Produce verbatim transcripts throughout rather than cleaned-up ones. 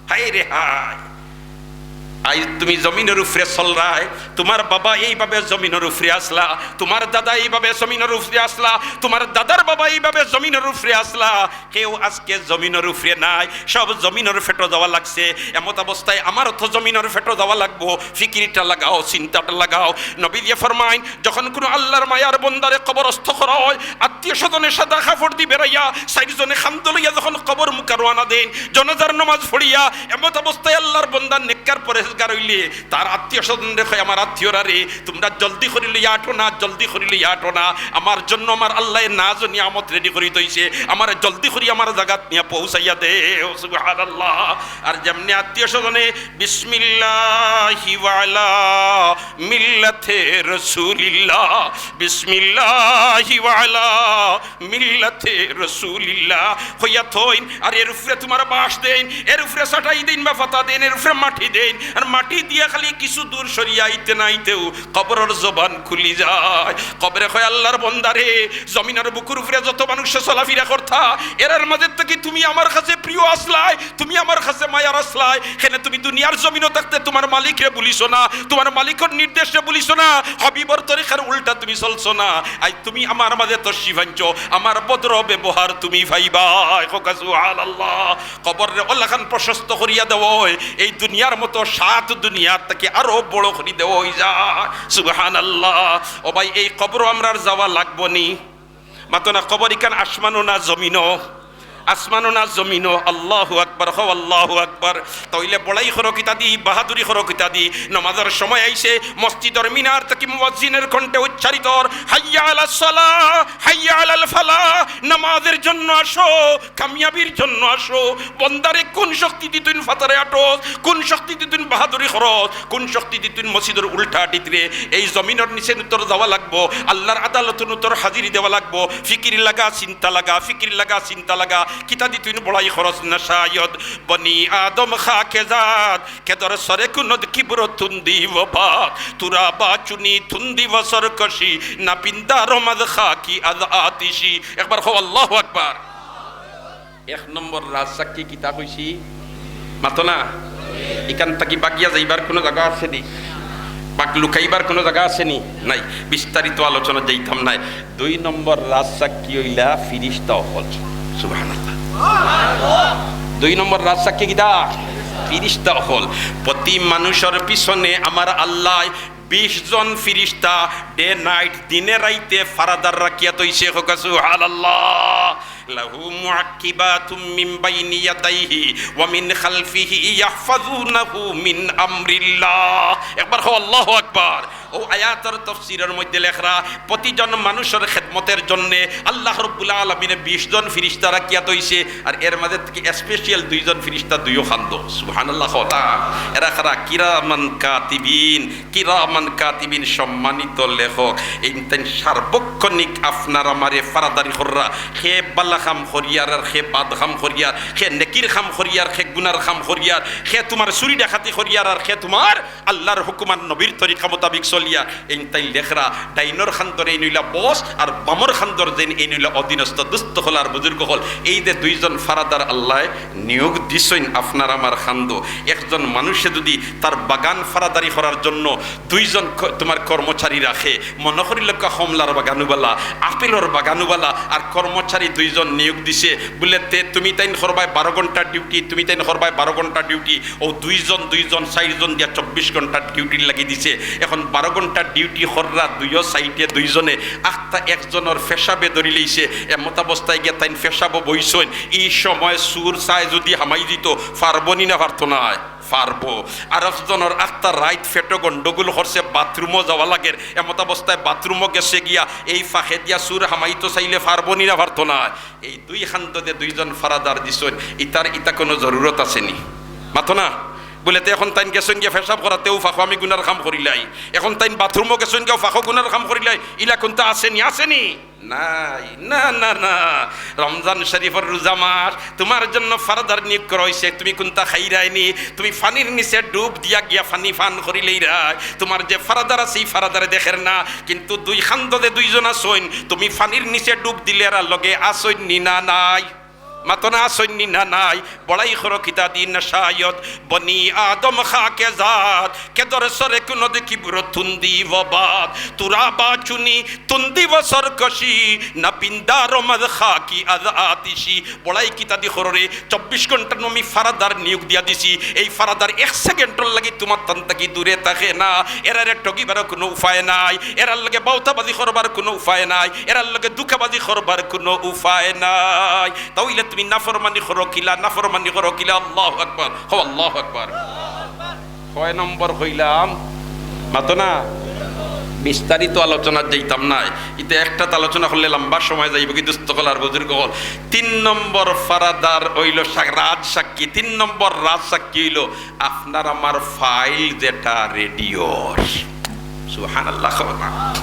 হায় রে হায়, আইজ তুমি জমিনর উপরে চলরায়, তুমার বাবা এইভাবে জমিনর উপরে আছলা, তুমার দাদা এইভাবে জমিনর উপরে আছলা, তুমার দাদার বাবা এইভাবে জমিনর উপরে আছলা। কেউ আজকে জমিনর উপরে নাই, সব জমিনর ফেটো যাওয়া লাগছে। এমত অবস্থায় আমারও তো জমিনর ফেটো যাওয়া লাগবো। ফিকিরটা লাগাও, চিন্তাটা লাগাও। নবীজি ফরমাইন, যখন কুনু আল্লার মায়ার বন্দারে কবরস্থ করা অয়, আত্মীয় স্বজনে সাদা কাপড় দি বেড়াইয়া, চাইরজনে কান্দো লইয়া যখন কবর মুখা রওয়ানা দেইন, জনাজার নমাজ পড়িয়া, এমত অবস্থায় আল্লার বন্দা নেককার পরেজগার অইলে, তার আত্মীয় স্বজনরে কয়, "আমার আত্মীয়রা রে, তুমরা জলদি করি লইয়া আটো না, জলদি করি লইয়া আটো না, আমার জন্য আমার আল্লায় নাজ ও নিয়ামত রেডি করি থইছে, আমারে জলদি করি আমার জাগাত নিয়া পৌঁছাইয়া দেও।" সুবহানাল্লাহ। আর যেমনে আত্মীয় স্বজনে বিসমিল্লাহি ওয়া আলা মিল্লাতে রাসূলিল্লাহ, বিসমিল্লাহি ওয়া আলা মিল্লাতে রাসূলিল্লাহ কইয়া থইন, আর এর উপরে তুমার বাঁশ দেইন, এর উপরে চাটাই দেইন বা পাতা দেইন, এর উপরে মাটি দেইন, আর মাটি দিয়া খালি কিছু দূর সরিয়া আইতে না আইতেউ কবরর জবান খুলি যায়। কবরে কয়, "আল্লার বন্দারে, জমিনর বুকুর উপরে যত মানুষে চলাফিরা করতা, এরার মাঝে থাকি তুমি আমার কাছে প্রিয় আছলায়, তুমি আমার কাছে মায়ার আছলায়, কেনে তুমি দুনিয়ার জমিনো থাকতে তুমার মালিকরে ভুলিছো না, তুমার মালিকর নির্দেশরে ভুলিছো না, হাবিবর তরিকার উল্টা তুমি চলছো না। আইজ তুমি আমার মাঝে তশরিফ আনছো, আমার ভদ্র ব্যবহার তুমি পাইবায়।" কউক্কা সুবহানাল্লাহ। কবররে অলাখান প্রশস্ত করিয়া দেওয়া অয়, এই দুনিয়ার মতো সাত দুনিয়ার থাকি আরো বড় করি দেওয়া অইযায়। সুবহানাল্লাহ। ও ভাই, এই কবরো আমরার যাওয়া লাগবো নি? মাতো না, কবর ইখান আসমানো না জমিনো? আসমানো না জমিনো? আল্লাহু আকবার, কও আল্লাহু আকবার। তাইলে বড়াই করো কিতা দি, বাহাদুরি করো কিতা দি? নমাজর সময় আইছে, মসজিদর মিনার থাকি মুয়াজ্জিনের কণ্ঠে উচ্চারিত অর, "হাইয়া আলাস সালাহ, হাইয়া আলাল ফালাহ, নামাজের জন্য আসো, কামিয়াবির জন্য আসো।" বন্দারে কুন শক্তি দি তুইন ফাতারে আটস, কুন শক্তি দি তুইন বাহাদুরি করস, কুন শক্তি দি তুইন মসজিদর উল্টা আটিতরে? এই জমিনর নিচে নুতর যাওয়া লাগবো, আল্লার আদালতো নুতর হাজিরি দেওয়া লাগবো। ফিকির লাগা, চিন্তা লাগা, ফিকির লাগা, চিন্তা লাগা। কিতা দি তুইন বড়াই করস না শায়দ? বনি আদম খাকে জাত, কে দর সরে কুনদ কিবর তুন্দি ও বাত। তুরা বা চুনি তুন্দি ও সরকশি, না পিন্দা রমাজ খাকি আজ আতিশি। একবার কও আল্লাহু আকবার। এক নম্বর রাজ সাক্ষী কিতা কইছি? মাতো না। ইখান থাকি বাগিয়া যাইবার কুনু জাগা আছে নি? বাগ লুকাইবার কুনু জাগা আছে নি? নাই। বিস্তারিত আলোচনা যাইতাম নায়। দুই নম্বর রাজ সাক্ষী অইলা ফিরিস্তা অকল। সুবহানাল্লাহ। দুই নম্বর রাজ সাক্ষী কিতা? ফিরিস্তা অকল। প্রতি মানুষর পিছনে আমার আল্লায় বিশ জন ফিরিস্তা day night, দিনে রাইতে ফারাদার রাখিয়া থইছে। কউক্কা সুবহানাল্লাহ। লাহু মুআক্কিবাতুম মিন বাইনি ইয়াদাইহি ওয়া মিন খালফিহি ইয়াহফাজুনাহু মিন আমরিল্লাহ। একবার কও আল্লাহু আকবার। অউ আয়াতর তফসিরর মধ্যে লেখরা, প্রতিজন মানুষর খেদমতের জন্যে আল্লাহ রব্বুল আলামিনে বিশ জন ফিরিস্তা রাখিয়া থইছে, আর এর মাঝে থাকি special দুইজন ফিরিস্তা দুইও খান্দো। সুবহানাল্লাহ কও না। এরা কারা? কিরামান কাতিবিন, কিরামান কাতিবিন, সম্মানিত লেখক। এইন তাইন সার্বক্ষণিক আপনার আমারে ফারাদারি কররা, কে বালা কাম করিয়ার আর কে বাদ কাম করিয়ার, কে নেকির কাম করিয়ার, কে গুনার কাম করিয়ার, কে তুমার চুরি ডাকাতি করিয়ার আর কে তুমার আল্লার হুকুম আর নবীর তরিকা মোতাবিক চলিয়ার। এইন তাইন লেখরা, ডাইনর খান্দর এইন অইলা বস, আর বামর খান্দর যেইন এইন অইলা অধীনস্থ। দুস্ত অকল আর বুজুর্গ অকল, এই যে দুইজন ফারাদার আল্লায় নিয়োগ দিছইন আপনার আমার খান্দো, একজন মানুষে যদি তার বাগান ফারাদারি করার জন্য দুইজন ক-, তুমার কর্মচারী রাখে, মনো করি লউক্কা কমলার বাগানু বালা, আপেলর বাগানু বালা, আর কর্মচারী দুইজন নিয়োগ দিছে, বুলে, "তে তুমি তাইন করবায় বারো ঘন্টার duty, তুমি তাইন করবায় বারো ঘন্টার duty।" অউ দুইজন, দুইজন, চাইরজন দিয়া চব্বিশ ঘন্টার duty লাগি দিছে। এখন বারো ঘন্টার duty কররা দুইও side-এ দুইজনে, আখতা একজনর পেশাবে ধরি লইছে, এমত অবস্থায় গিয়া তাইন পেশাবো বইছইন। ই সময় চুর চায় যদি হামাই দিতো, পারবো নি না পারতো নায়? পারবো। আর একজনর আখতা রাইত পেটো গন্ডগোল করছে, বাথরুমো যাওয়া লাগের, এমত অবস্থায় বাথরুমো গেছে গিয়া, এই ফাঁকে দিয়া চুর হামাইতো চাইলে পারবো নি না পারতো নায়? এই দুই খান্দো যে দুইজন ফারাদার দিছইন, ইতার ইতা কুনু জরুরত আছে নি? মাতো না। বুলে, "তে এখন তাইন গেছইন গিয়া পেশাব করাতে, অউ ফাঁকো আমি গুনার কাম করিলাই, এখন তাইন বাথরুমো গেছইন গিয়া, অউ ফাঁকো গুনার কাম করিলাই, ইলা কুন্তা আছে নি, আছে নি?" নাই, না, না, না। রমজান শরীফর রোজা মাস, তুমার জন্য ফারাদার নিয়োগ করা অইছে, তুমি কুন্তা খাইরায় নি? তুমি পানির নিচে ডুব দিয়া গিয়া পানি পান করিলাইরায়। তুমার যে ফারাদার আছে, ই ফারাদারে দেখের না, কিন্তু দুই খান্দো যে দুইজন আছইন, তুমি পানির নিচে ডুব দিলে এরা লগে আছইন নি না নাই? মাতো না, আছইন নি না নাই? বড়াই করো কিতা দি? না শায়দ বনি আদম খাকে জাত, কে দরসরে কুনো দেখি বুড়ো তুন্দি ও বাত, তুরা বা চুনি তুন্দি ও সরকশি, না পিন্দারো মদ খাকি আজ আতিশি। বড়াই কিতা দি করো রে? চব্বিশ ঘন্টার আমি ফারাদার নিয়োগ দিয়া দিছি, এই ফারাদার এক সেকেন্ডর লাগি তোমার তান থাকি দূরে থাকে না। এরারে ঠগিবার কুনো উপায় নাই, এরার লগে বাউতাবাজি করবার কুনো উপায় নাই, এরার লগে ধুকাবাজি করবার কুনো উপায় নাই। তাইলে তুমি নাফরমানি করো কিলা, নাফরমানি করো কিলা? আল্লাহু আকবার, হো আল্লাহু আকবার। কয় নম্বর কইলাম? মাতো না। বিস্তারিত আলোচনা যাইতাম না, ইতে একটাত আলোচনা করলে লম্বা সময় যাইবো কি দুস্ত অকল আর বুজুর্গ অকল। তিন নম্বর ফারাদার অইলো সা-, রাজ সাক্ষী। তিন নম্বর রাজ সাক্ষী অইলো আপনার আমার ফাইল যেটা রেডিওর। সুবহানাল্লাহ, কও না।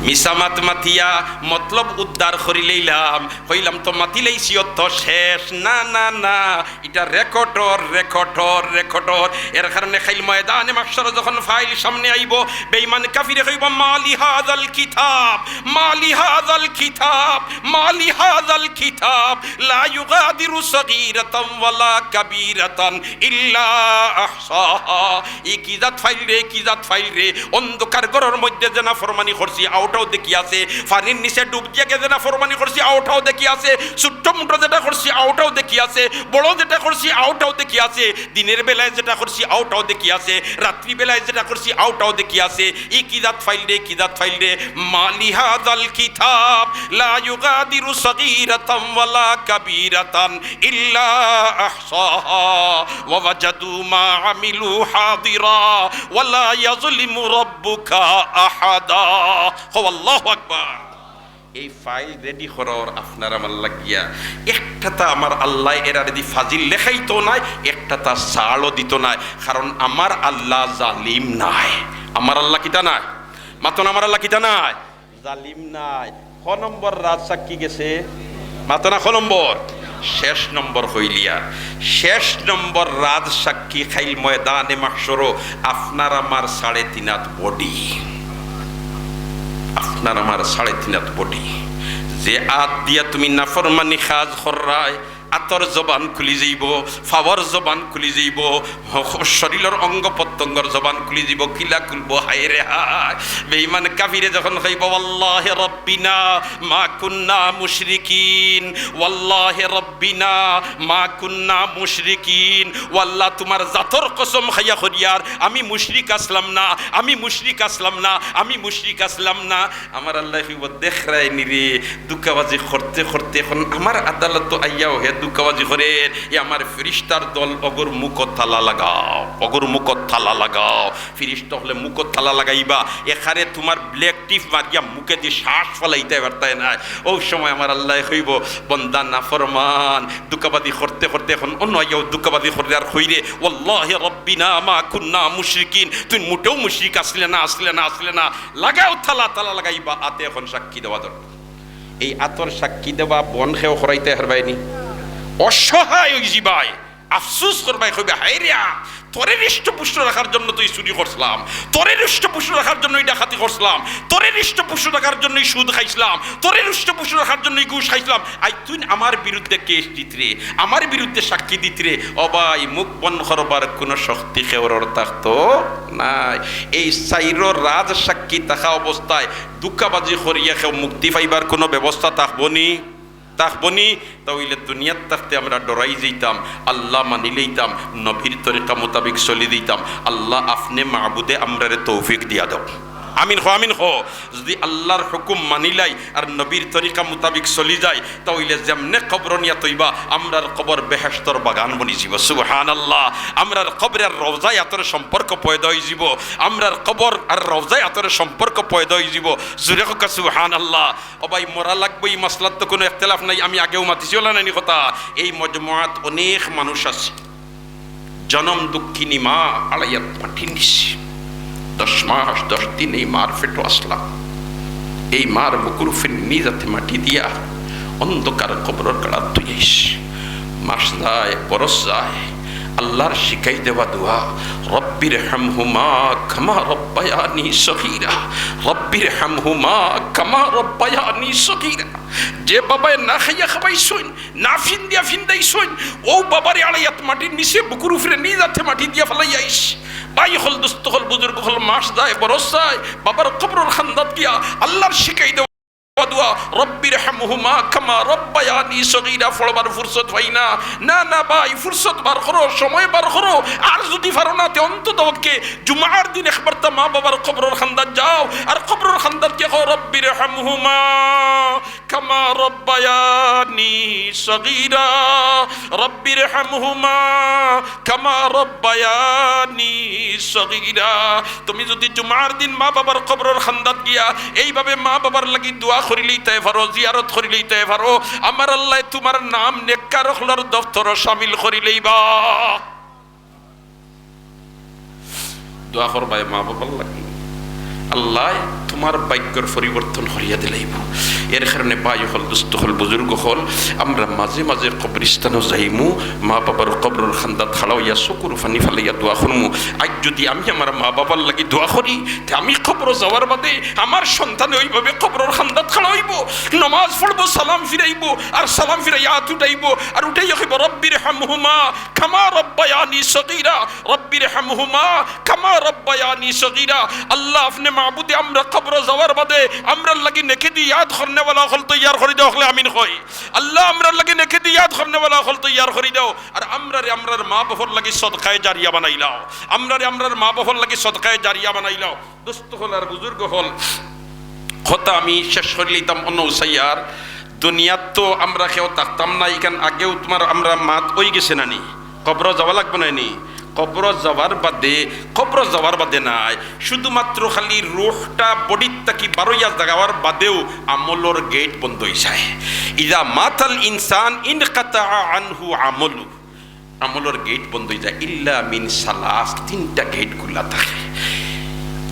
মিছা মাত মাতিয়া মতলব উদ্ধার করি লইলাম, কইলাম তো মাতিলাইছি, অত শেষ। না, না, না, ইটা রেকর্ডর, রেকর্ডর, রেকর্ডর। এর কারণে কাইল ময়দানে মাহশর যখন ফাইল সামনে আইবো, বেঈমান কাফিরে কইবো, "মা লিহাযাল কিতাব, মা লিহাযাল কিতাব, মা লিহাযাল কিতাব, লা ইউগাদিরু সগীরাতান ওয়ালা কাবীরাতান ইল্লা আহসাহা।" ই কি জাত ফাইল রে, কি জাত ফাইল রে? অন্ধকার ঘরর মধ্যে যে নাফরমানি করছি, অউটাও দেখি আছে। পানির নিচে ডুব দিয়া যে নাফরমানি করছি, অউটাও দেখি আছে। ছোট্ট মুটো যেটা করছি, অউটাও দেখি আছে। বড় যেটা করছি, অউটাও দেখি আছে। দিনের বেলায় যেটা করছি, অউটাও দেখি আছে। রাত্রি বেলায় যেটা করছি, অউটাও দেখি আছে। ই কি জাত ফাইল রে, কি জাত ফাইল রে? মা লিহাযাল কিতাব লা ইউগাদিরু সগীরাতান ওয়ালা কাবীরাতান ইল্লা আহসাহা ওয়া ওয়াজাদু মা আমিলু হাদিরা ওয়া লা ইয়াজলিমু রাব্বুকা আহাদা। কও আল্লাহু আকবার। এই ফাইল রেডি করর আপনার আমার লাগিয়া। একটাতা আমার আল্লায় এরারে দি ফাজিল লেখাইতো নায়, একটাতা ছাড়ও দিতো নায়, কারণ আমার আল্লাহ জালিম নায়। আমার আল্লাহ কিতা নায়? মাতো না, আমার আল্লাহ কিতা নায়? জালিম নায়। ক নম্বর রাজ সাক্ষী গেছে? মাতো না, ক নম্বর? শেষ নম্বর কইলিয়ার। শেষ নম্বর রাজ সাক্ষী কাইল ময়দানে মাহশরো আপনার আমার সাড়ে তিন আত বডি। আপনার আমার সাড়ে তিন আত বডি। যে আত দিয়া তুমি নাফরমানি কাজ কররায়, আতর জবান খুলি যাইবো, পাওর জবান খুলি যাইবো, শরীলর অঙ্গ প্রত্যঙ্গর জবান খুলি যাইবো। কিলা খুলবো? হায় রে হায়। বেঈমান কাফিরে যখন কইবো, "ওয়াল্লাহি রাব্বিনা মা কুন্না মুশরিকিন, ওয়াল্লাহি রাব্বিনা মা কুন্না মুশরিকিন।" ও আল্লাহ, তোমার জাতর কসম খাইয়া করিয়ার, আমি মুশরিক আছলাম না, আমি মুশরিক আছলাম না, আমি মুশরিক আছলাম না। আমার আল্লায় কইবো, "দেখরায় নি রে, ধুকাবাজি করতে করতে এখন আমার আদালতো আইয়াও হে ধুকাবাজি করের, এ আমার ফিরিস্তার দল, অগুর মুখো তালা লাগাও, অগুর মুখো তালা লাগাও।" ফিরিস্তা অকলে মুখো তালা লাগাইবা, এখানে তোমার ব্ল্যাক টিপ মারিয়া মুখেদি শ্বাস ফালাইতায় পারতায় নায়। অউ সময় আমার আল্লায় কইবো, "বন্দা নাফরমান, ধুকাবাজি করতে করতে এখন অনো আইয়াও ধুকাবাজি কররে আর কইরে, 'ওয়াল্লাহি রাব্বিনা মা কুন্না মুশরিকিন।' তুমি মুটেও মুশরিক আছলে না, আছলে না, আছলে না।" লাগাও তালা, তালা লাগাইবা, আতে এখন সাক্ষী দেওয়া দরকার। এই আতর সাক্ষী দেওয়া বন কেউ করাইতায় পারবায় নি? অসহায় অইযিবায়, আফসোস করবায়, কইবায়, "হায় রে, তোরে হৃষ্টপুষ্ট রাখার জন্য তো ই চুরি করছলাম, তোরে হৃষ্টপুষ্ট রাখার জন্য ই ডাকাতি করছলাম, তোরে হৃষ্টপুষ্ট রাখার জন্য ই সুদ খাইছলাম, তোরে হৃষ্টপুষ্ট রাখার জন্য ই ঘুষ খাইছলাম। আইজ তুইন আমার বিরুদ্ধে কেস দিতরে, আমার বিরুদ্ধে সাক্ষী দিতরে।" ও ভাই, মুখ বন্ধ করবার কুনু শক্তি কেউরর থাকতো নায়। এই চাইরো রাজ সাক্ষী থাকা অবস্থায় ধুকাবাজি করিয়া কেউ মুক্তি পাইবার কুনু ব্যবস্থা থাকবো নি? থাকবো নি? তা অইলে দুনিয়াত থাকতে আমরা ডরাই যাইতাম, আল্লাহ মানি লইতাম, নবীর তরিকা মোতাবেক চলি দিতাম। আল্লাহ আপনে মাবুদে আমরারে তৌফিক দিয়া দেও। আমিন কও, আমিন কও। যদি আল্লাহর হুকুম মানি লাই আর নবীর তরিকা মোতাবেক চলি যাই, তা অইলে যেমনে কবরো নিয়া থইবা, আমরার কবর বেহেশতর বাগান বনি যিবো। সুবহানাল্লাহ। আমরার কবরর রওজায় আতর সম্পর্ক পয়দা অই যিবো। আমরার কবর আর রওজায় আতর সম্পর্ক পয়দা অই যিবো। জুরে কউক্কা সুবহানাল্লাহ। ও ভাই, মরা লাগবো, ই মাসলাত তো কুনু ইখতিলাফ নাই, আমি আগেও মাতিছি, অলা নানি কথা। এই মজমুআত অনেক মানুষ আছে, জনম দুঃখিনী মা আড়াইয়াত মাটি নিছি, দশ মাস দশ দিন এই মার পেটো আছলাম, এই মার বুকুর উপরে নিজ আতে মাটি দিয়া অন্ধকার কবরর গাড়াত থুইয়া আইছি। মাস যায়, বরস যায়, আল্লাহর শিখাই দেওয়া দোয়া, "রব্বির হামহুমা কামা রব্বায়ানি সগীরা, রব্বির হামহুমা কামা রব্বায়ানি সগীরা।" যে বাবায় না খাইয়া খাবাইছইন, না ফিন্দিয়া ফিন্দাইছইন, অউ বাবারে আড়াইয়াত মাটির নিচে বুকুর উপরে নিজ আতে মাটি দিয়া ফালাইয়া আইস। ভাই অকল, দোস্ত অকল, বুজুর্গ অকল, মাস যায়, বরস যায়, বাবার কবরর কান্দাত গিয়া আল্লাহর শিখাই দেওয়া দোয়া, "রব্বির হামহুমা কামা রব্বায়ানি সগীরা" পড়বার ফুরসত পাই না। না, না ভাই, ফুরসত বার করো, সময় বার করো। আর যুদি পারো না, তে অন্তত পক্ষে জুমার দিন একবারতা মা বাবার কবরর কান্দাত যাও, আর কবরর কান্দাত গিয়া কও, "রব্বির হামহুমা কামা রব্বায়ানি সগীরা, রব্বির হামহুমা কামা রব্বায়ানি সগীরা।" তুমি যুদি জুমার দিন মা বাবার কবরর কান্দাত গিয়া এইভাবে মা বাবার লাগি দোয়া করিলাইতায় পারো, জিয়ারত করিলাইতায় পারো, আমার আল্লায় তুমার নাম নেককার অকলর দফতরো শামিল করিলাইবা। দোয়া করবায় মা বাবার লাগি, আল্লায় তুমার ভাগ্যর পরিবর্তন করিয়া দিলাইবো। এর কারণে ভাই অকল, দোস্ত অকল, বুজুর্গ অকল, আমরা মাঝে মাঝে কবরস্থানো যাইমু, মা বাবার কবরর কান্দাত খাড়া অইয়া চকুর পানি ফালাইয়া দোয়া করমু। আইজ যুদি আমি আমার মা বাবার লাগি দোয়া করি, তে আমি কবরো যাওয়ার বাদে আমার সন্তানে ওইভাবে কবরর কান্দাত খাড়া অইবো, নমাজ পড়বো, সালাম ফিরাইবো, আর সালাম ফিরাইয়া আত উঠাইবো, আর উঠাইয়া কইবো, "রব্বির হামহুমা কামা রব্বায়ানি সগীরা, রব্বির হামহুমা কামা রব্বায়ানি সগীরা।" আল্লাহ, আপনে মাবুদে আমরা কবরো যাওয়ার বাদে আমরার লাগি নেকেদি ইয়াদ করনেওয়ালা অকল তৈয়ার করি দেও, অকলে আমিন কই। আল্লাহ, আমরার লাগি নেকেদি ইয়াদ করনেওয়ালা অকল তৈয়ার করি দেও। আর আমরারে আমরার মা বাবার লাগি সদকায়ে জারিয়া বানাইলাও। আমরারে আমরার মা বাবার লাগি সদকায়ে জারিয়া বানাইলাও। দোস্ত অকল আর বুজুর্গ অকল, কথা আমি শেষ করিলিতাম অনো উসাইয়ার। দুনিয়াত তো আমরা কেউ থাকতাম না, ইখান আগেও তুমার আমরা মাত অইগেছে না নি? কবরো যাওয়া লাগবো না নি? কবরো যাওয়ার বাদে, কবরো যাওয়ার বাদে নায়, শুধুমাত্র খালি রুহটা বডির থাকি বারইয়া যাওয়ার বাদেউ আমলর গেইট বন্ধ অইযায়। ইযা মাতাল ইনসান ইনকাতাআ আনহু আমলু। আমলর গেইট বন্ধ অইযায়, ইল্লা মিন সালাস, তিনটা গেইট খুলা থাকে।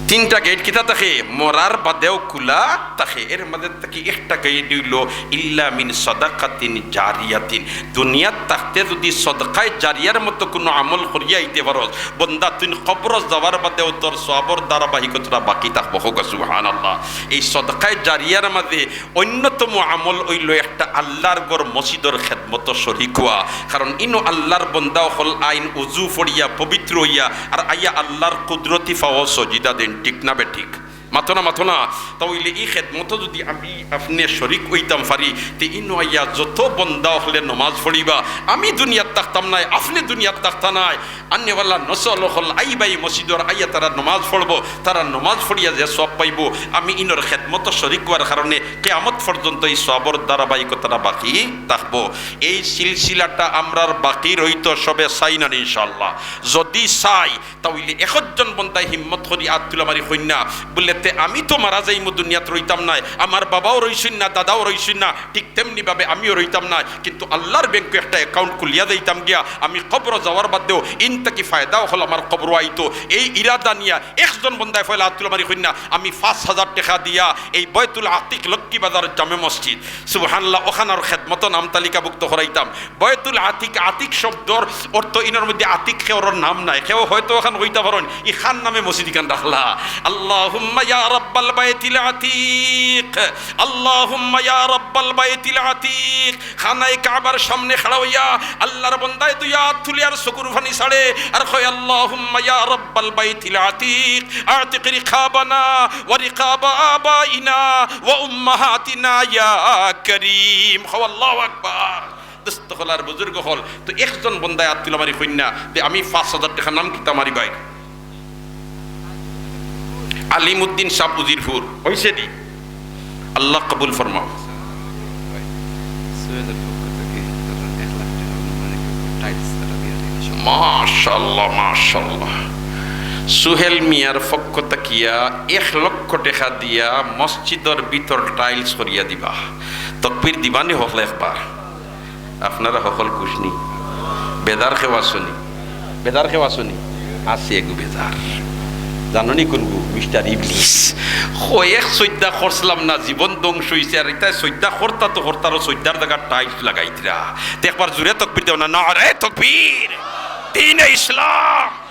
তিনটা গেইট কিতা থাকে? মরার বাদেউ খুলা থাকে। এর মাঝে থাকি একটা গেইট অইলো ইল্লা মিন সাদাকাতিন জারিয়াতিন। দুনিয়াত থাকতে যুদি সদকায়ে জারিয়ার মতো কুনু আমল করিয়া আইতে পারস, বন্দা, তুই কবরো যাওয়ার বাদেউ তোর সওয়াবর ধারাবাহিকতাটা বাকি থাকবো। কউক্কা সুবহানাল্লাহ। এই সদকায়ে জারিয়ার মাঝে অন্যতম আমল অইলো একটা আল্লাহর ঘর মসজিদর খেদমতো শরিক অওয়া। কারণ ইনো আল্লাহর বন্দা অকল আইন, উজু পড়িয়া পবিত্র অইয়া আর আইয়া আল্লাহর কুদরতি পাও সজিদা দেইন, ঠিক না বেঠিক? মাতো না, মাতো না। তা অইলে ই খেদমতো যুদি আমি আপনে শরিক অইতাম পারি, তে ইনো আইয়া যত বন্দা অকলে নমাজ পড়িবা, আমি দুনিয়াত থাকতাম নায়, আপনে দুনিয়াত থাকতা নায়, আনেওয়ালা নসল অকল আইবা ই মসজিদর, আইয়া তারা নমাজ পড়বো, তারা নমাজ পড়িয়া যে সওয়াব পাইবো, আমি ইনোর খেদমতো শরিক অওয়ার কারণে কিয়ামত পর্যন্ত ই সওয়াবর ধারাবাহিকতাটা বাকি থাকবো। এই সিলসিলাটা আমরার বাকি রইতো, সবে চাই না নি ইনশাআল্লাহ? যুদি চাই, তা অইলে একজন বন্দায় হিম্মত করি আত তুলা মারি কইন্না, বুলে, "তে আমি তো মারা যাইমু, দুনিয়াত রইতাম নায়, আমার বাবাও রইছইন না, দাদাও রইছইন না, ঠিক তেমনি ভাবে আমিও রইতাম নায়, কিন্তু আল্লাহর ব্যাংকো একটা অ্যাকাউন্ট খুলিয়া যাইতাম গিয়া, আমি কবরো যাওয়ার বাদেউ ইন থাকি ফায়দা অকল আমার কবরো আইতো।" এই ইরাদা নিয়া একজন বন্দায় পয়লা আত তুলা মারি কইন্না, আমি পাঁচ হাজার টেকা দিয়া এই বয়তুল আতিক লক্ষ্মী বাজার জামে মসজিদ, সুবহানাল্লাহ, অখানর খেদমতো নাম তালিকাভুক্ত করাইতাম। বয়তুল আতিক, আতিক শব্দর অর্থ ইনোর মধ্যে আতিক কেউরর নাম নাই। কেউ হয়তো অখান কইতা পারইন, ই কার নামে মসজিদ ইখান রাখলা? আল্লাহুম্মা ইয়া রাব্বাল বাইতিল আতিক, আল্লাহুম্মা ইয়া রাব্বাল বাইতিল আতিক। খানায়ে কাবার সামনে খাড়া অইয়া আল্লাহর বন্দায় দুই আত তুলিয়া আর চকুর পানি ছাড়ে আর কয়, "আল্লাহুম্মা ইয়া রাব্বাল বাইতিল আতিক, আতিক রিকাবানা ওয়া রিকাবা আবাইনা ওয়া উম্মাহাতিনা ইয়া করিম।" কও আল্লাহু আকবার। দোস্ত অকল আর বুজুর্গ অকল, তো একজন বন্দায় আত তুলা মারি কইন্না, তে আমি পাঁচ হাজার টেকা নাম কিতা মারি ভাই? আলিমউদ্দিন সাব উজিরপুর, অইছে নি? আল্লাহ কবুল ফরমাও। সোহেলের পক্ষ থাকি ধরেন এক লাখ টেকা অনুমানিক টাইলস তারা দিয়া দিবে। মাশাআল্লাহ, মাশাআল্লাহ। সোহেল মিয়ার পক্ষ থাকিয়া এক লক্ষ টেকা দিয়া মসজিদর ভিতর টাইলস করিয়া দিবা। তকবীর দিবা নি হকলে একবার? আপনারা হকল খুশ নি? বেজার কেউ আছো নি? বেজার কেউ আছো নি? আছে এগু বেজার। জানো নি কুনগু? মিস্টার ইবলিস। কয় এক সইজদা করছিলাম না, জীবন ধ্বংস অইছে। আর ইতায় সইজদা করতা তো করতা, আরো সইজদার জাগাত টাইলস লাগাইতরা। তে একবার জোরে তকবীর দেও না, নারায়ে তকবীর। ইনে ইসলাম।